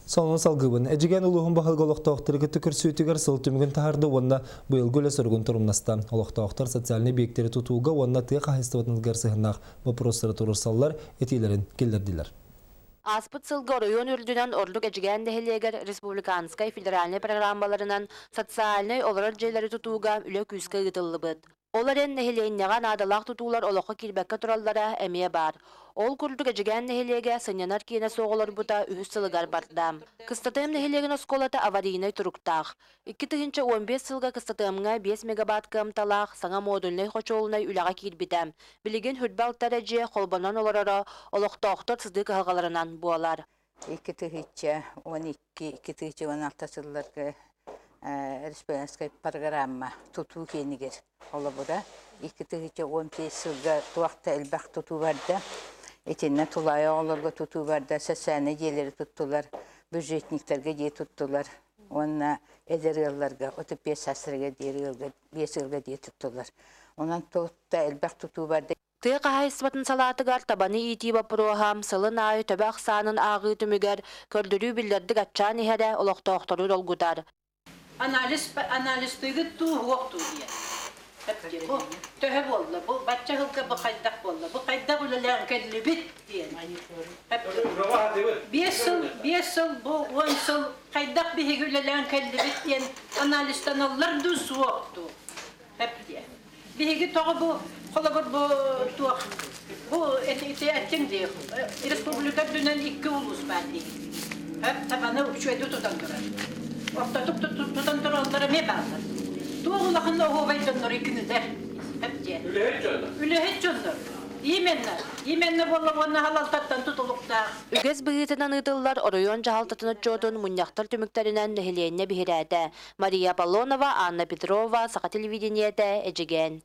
Сонун салгыыбын. Эдьигээн улууһун баһылыга олохтоохтору кытта көрсүүтүгэр сыл түмүгүн таһаарда уонна быйылгы үлэ соругун торумнаста. Олохтоохтор социальнай объектэри тутууга уонна тыа хаһаайыстыбатыгар сыһыаннаах боппуруостары туруорсаллар, этиилэрин киллэрдилэр. Ааспыт сылга оройуон үрдүнэн ордук Эдьигээн нэһилиэгэр республиканскай федеральнай программаларынан социальнай олорор дьиэлэри тутууга үлэ күүскэ ыытыллыбыт. Ол эрэн нэһилиэнньэҕэ наадалаах тутуулар олоххо киирбэккэ тураллара эмиэ баар. Ол курдук Эдьигээн нэһилиэгэ сынньанар киинэ суох олорбута үһүс сылыгар барда. Кыстатыам нэһилиэгин оскуолата аварийнай туруктаах. 2015 сылга Кыстатыамҥа 5 мегабайт кыамталаах саҥа модульнай хочуолунай үлэҕэ киирбитэ. Билигин хүрбэ алта эрэ дьиэ холбонон олороро олохтоохтор сытыы кыһалҕаларынан буолар. 2012, 2016 сылларга республиканскай программа тутуу киэнигэр холобура 2015 сылга туох да элбэх тутуу барда. Итиннэ тулаайах оҕолорго тутуу барда, социальнай дьиэлэри туттулар, бюджетниктарга дьиэ туттулар уонна эдэр ыалларга 35 саастарыгар диэри ыалга биэс ыалга дьиэ туттулар. Онон туох да элбэх тутуу барда. Тыа хаһаайыстыбатын салаатыгар табаны иитии боппуруоһа сылын аайы төбө ахсаанын ааҕыы түмүгэр көрдөрүү биллэрдик аччаан иһэрэ олохтоохтору долгутар. Анализ анализтыыгыт дуу, уох дуу диэн. Бу төһө буолла, бу бачча сылга бу хайдах буолла, бу хайдах үлэлээн кэллибит диэн. 5 сыл, 5 сыл, бу 10 сыл хайдах биһиги үлэлээн кэллибит диэн анализтаналлар дуу, суох дуу. Диэн. Биһиги тоҕо бу холобур бу туох бу ити эттиҥ дии республика үрдүнэн икки улуус баар дии. Табаны үчүгэйдик тутан турар. Ортотук тутан тураллар эмиэ бааллар. Туох улахан оһуобай дьоннору кинилэр. Диэн. Үлэһит дьоннор. Үлэһит дьоннор. Именно. Именно буолла уонна халалтаттан тутулуктаах. Үгэс быһыытынан ыытыллар оройуон дьаһалтатын отчуотун мунньахтар түмүктэринэн нэһилиэнньэ биһирээтэ. Мария Аполлонова, Анна Петрова, Саха телевидениетэ, Эдьигээн.